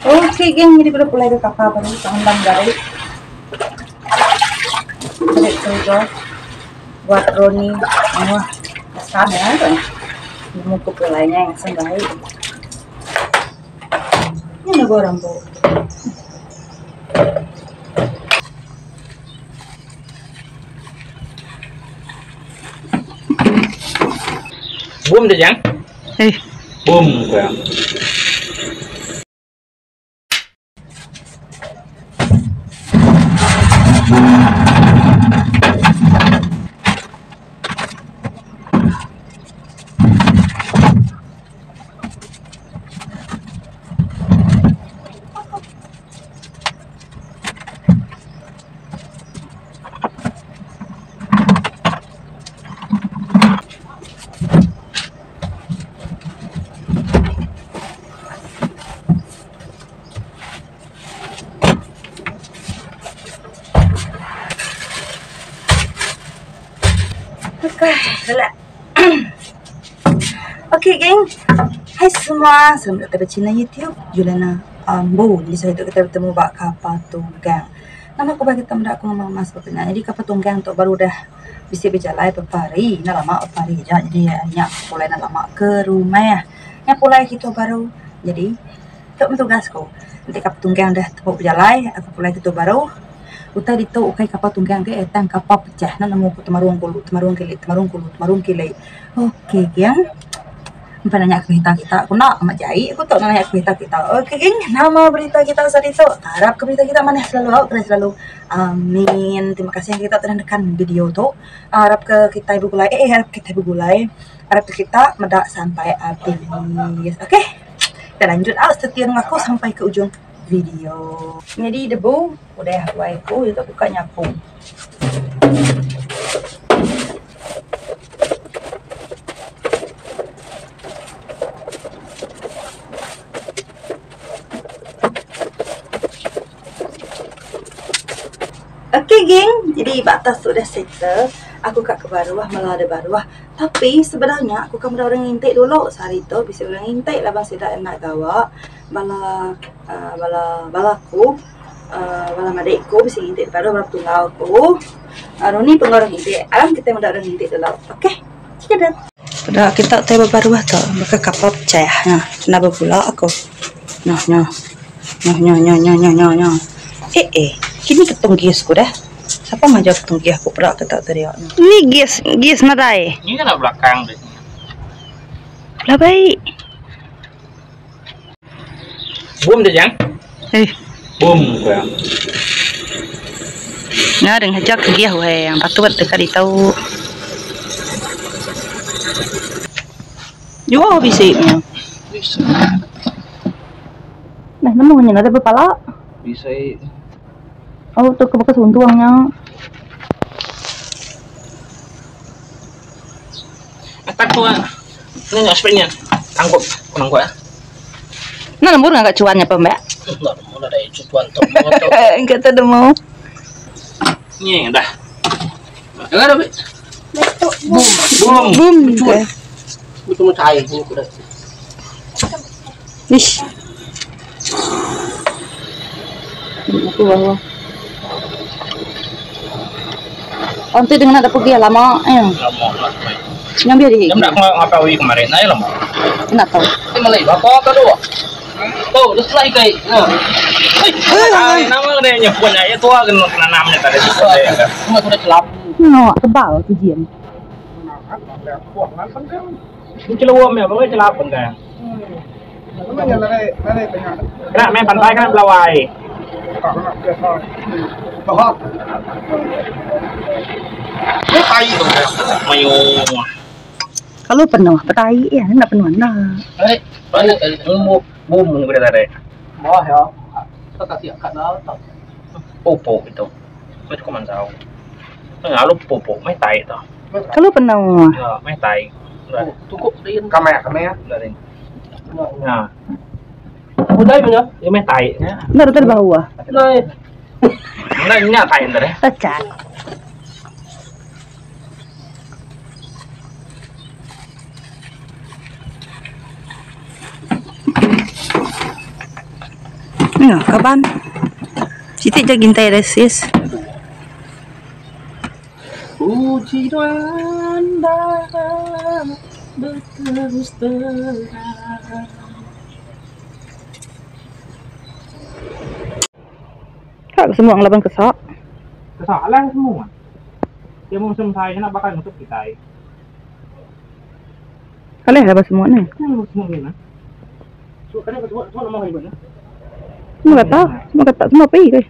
Okey geng jadi pulai ke kapal baru tang gari. Balik kerja buat Roni wah kesan ya kan. Nemu ke pulainya yang baik. Ini nak orang bu. Boom tu jang. Eh. Boom ke. Okay, relax. Okay, geng. Hai semua, selamat datang di channel YouTube Juliana Ambu. Jadi saya tu kita bertemu bak kapal tunggang. Nama aku bagi kita aku ngomong mas berkenaan. Jadi kapal tunggang tu baru dah bisa berjalan beberapa hari. Nak lama beberapa hari je. Jadi nyak pulai nak lama ke rumah. Nyak pulai kita baru. Jadi tu tugasku. Nanti kapal tunggang dah tepuk berjalan, aku pulai kita baru. Utai ditu ukai kapal tunggang ke tang kapal pecah. Nak nemu ku temarung kulu, temarung kili, temarung kulu, temarung kili. Okey, geng. Empa nanya ke berita kita. Aku nak amat jai aku tu nak nanya ke berita kita. Okey, geng. Nama berita kita sehari tu. Harap ke berita kita manah selalu au terus selalu. Amin. Terima kasih yang kita telah nekan video tu. Harap ke kita begulai. Eh, harap kita begulai. Harap ke kita meda sampai habis. Okey. Kita lanjut au setia dengan aku sampai ke ujung video. Nyadi debu udah wai ku itu buka nyapu. Okey geng, jadi ba atas tu udah settle. Aku ka ke baruh mela da baruh. Tapi sebenarnya aku ka meda orang ngintik dulu. Sehari tu bisi orang ngintik laban sida enda gawa. Bala uhh bala bala aku uhh bala madik ku bisi ngintik da baruh bala petunggal ku. Uhh ni pun orang ngintik. Aram kitai meda orang ngintik dulu. Okey. Cikedet. Peda kita tai ba baruh tu baka kapal pecah nya. Enda bebula aku. Nyoh nyoh. Nyoh nyoh nyoh nyoh nyoh nyoh nyoh. Eh eh kini ketung gas ku deh. Sapa ngajar ketung gas ku peda kita tadi. Ni gas gas nadai. Ni kan belakang deh. Lah baik. Boom tu jang. Eh. Boom ku. Nya deng hajak ke giah weh yang patut dekat ditu. Jual bisi nya. Bisa. Nah nemu nya nadai bepala. Bisi. Oh tu ke bekas untung nya. Atak tu ah. Ni nak sebenarnya. Tangkup, nangkup ah. Nah lembur ngaga cuan nya pembek. Enggak nemu lah dari cuan tu. Enggak tu nemu. Ni dah. Dengar dah, Bik. Boom. Boom. Boom. Cuan. Betul macam air ni aku dah. Ish. Aku bawa. Nanti dengan ada pergi lama eh. Lama lah. Yang biar di. Jam nak ngapain kemarin aja lama. Nak tahu. Ini malai berapa ke dua? Oh, dah selai kai. Nah. Nama dia nyebut ya tua kena kena namanya tadi. Semua sudah celap. No, tebal tu jian. Ini celawam ya, pokoknya celap enggak. Kena main pantai kena belawai. Mayu. Kalau penuh, petai ya, nak penuh dah. Eh, banyak tadi boom boom kita tadi. Bawah ya. Tak kasih kat dah. Pupuk itu. Itu kau tahu. Lalu pupuk, mai tai tu. Kalau penuh. Ya, mai tai. Cukup din. Kamera kamera. Dari. Nah. Udah punya. Dia mai tai. Enggak ada bawah. Nah. Nah, ini tai tadi. Pecah. Nya kaban. Siti ja gintai deh sis. Uji nuan dara beterus terang. Ka semua ngelaban kesak. Kesak lah semua. Dia mung semsai kena bakal nutup kitai. Alih laban semua ni. Semua kata, semua kata semua pi ke.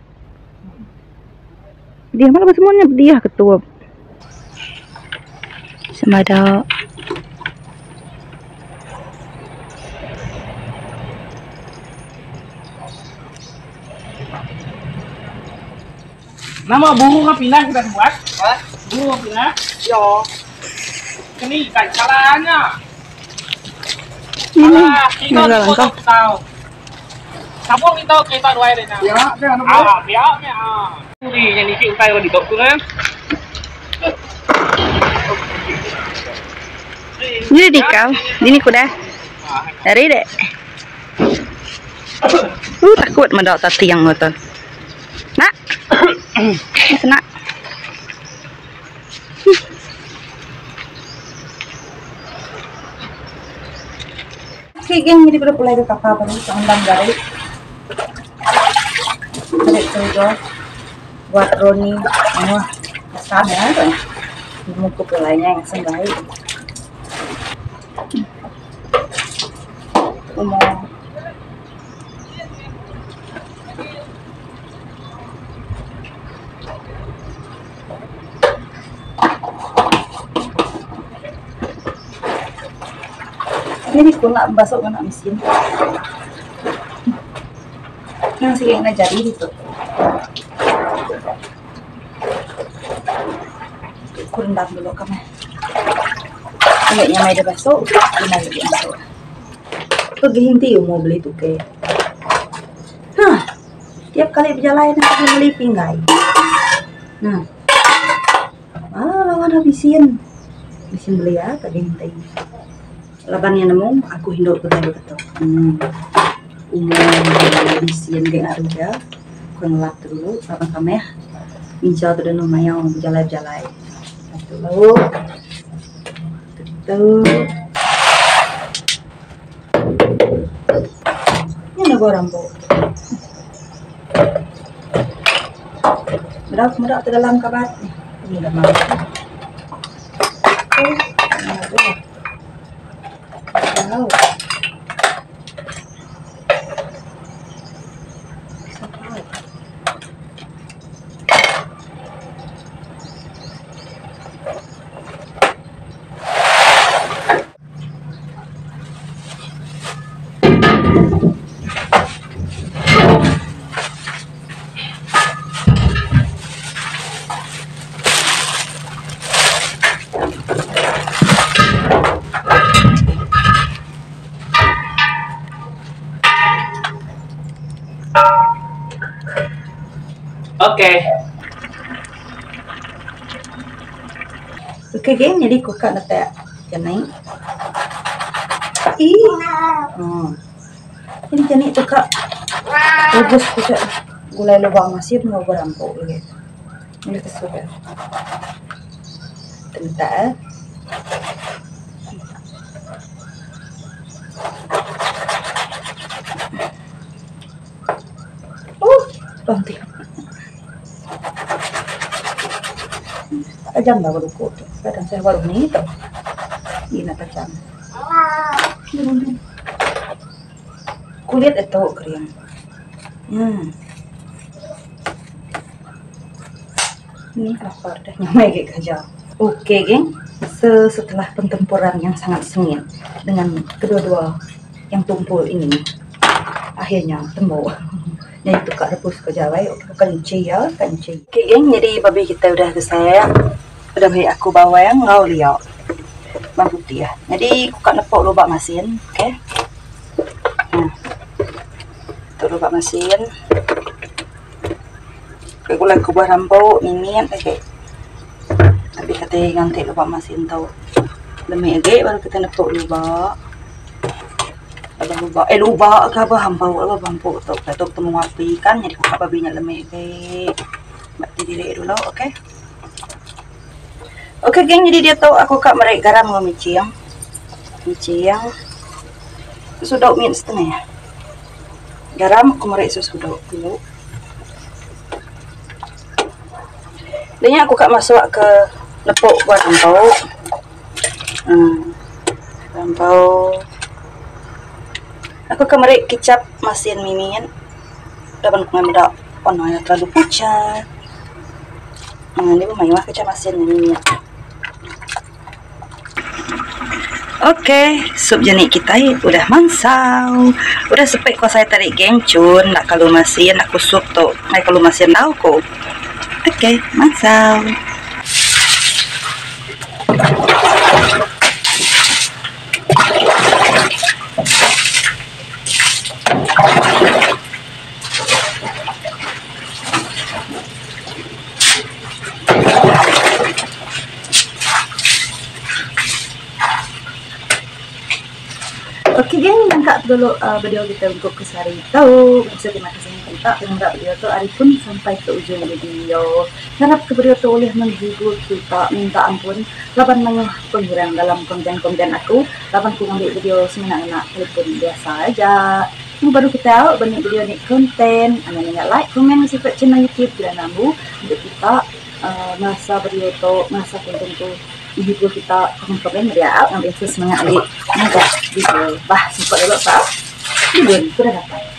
Pedih amat laban semua nya pedih ketup. Semada. Nama buru ka pindah kita sebuat? Ha? Buru ka pindah? Yo. Keni ikan salah nya. Salah, kita tu tahu. Sabung kita kereta dua hari nya. Ya, dia anu. Ah, biar nya. Ah. Ni yang niki utai di tok tu kan. Ni di kau, ini kuda. Dari dek. Takut meda ta tiang tu. Nak. Nak. Okay geng, jadi pada pulai ke kapal baru seundang gari. Balik tu buat Roni. Wah, asam ya tu. Muka pulainya yang asam baik. Umur Jadi ku nak basuk ngena mesin. Nang sigi ngena jari ditu. Ku rendam dulu ka meh. Enda nyamai da basuk, indai agi masuk. Pegi hinti umur beli tukey. Hah. Tiap kali bejalai ne kena meli pinggai. Nah. Ah lawan dah bisin. Bisin beli ya ka ginting. Laban iya nemu aku hindu ke tadi ketu. Hmm. Umur bisin ge aru iya. Ku ngelap tu dulu laban kameh nginjau tu denu mayau bejalai-bejalai. Dulu. Tu. Nya negu rambu. Meda meda ti dalam kabat. Ni dah mau. Wow. Okey. Okey geng, jadi ku ka letak jani. Ih. Oh. Jadi jani tu ka rebus tu ka gulai lubang masin enggau berampu lagi. Boleh kesuh ya. Tentak eh. Oh, banting. Tajam lah baru tu. Kadang saya baru ni tu. Ni nak tajam. Kulit itu kering. Ni lapar dah nyamai ke kerja. Okey geng, setelah pertempuran yang sangat sengit dengan kedua-dua yang tumpul ini, akhirnya tembok. Jadi tukar rebus ke jawai, okey kenci ya, kenci. Okey geng, jadi babi kita udah selesai. Udah beri aku bawang ngau liok. Bawang putih ya. Jadi aku kat nepok lubak masin, okey. Nah. Tu lubak masin. Okey, gulai aku buah rambut, mimit okey. Tapi kata nganti lubak masin tu. Lemik lagi baru kita nepok lubak. Laban lubak eh lubak ka bah ampau bah bampu tu ka tu temu api kan nyadi ku ka babi nya lemi agi. Ba ti diri dulu okay. Okay geng nyadi diatu aku ka meri garam enggau miching. Miching sesudok mit setengah. Garam aku meri sesudok dulu. Dah nya aku ka masuk ke lepo buah ampau. uhh Ampau. Aku ka meri kicap masin mimit laban ku meda warna iya terlalu pucat. uhh Enda mayuh kicap masin mimit. Ok sup jani kitai udah mansau. Udah sepik ku asai tadi geng chun enda kalu masin aku sup tu enggai kalu masin tau ku. Ok mansau. Ok geng nangka dulu video kita ungkup ke sehari tu. Mesti terima kasih kita meda video tu ari pun sampai ke ujung video. Ngarap ke video tu ulih menghibur kita minta ampun laban mayuh pengurang dalam konten-konten aku laban ku ngambi video semina ngena telefon biasa aja. Tunggu baru kita benik video ni konten anang nya like, komen enggau subscribe channel YouTube Julan Rambu untuk kita uhh merasa video tu merasa konten tu menghibur kita komen-komen meri au ngambi aku semangat agi ngaga video. Bah sempat dulu ka libun ku dah datai.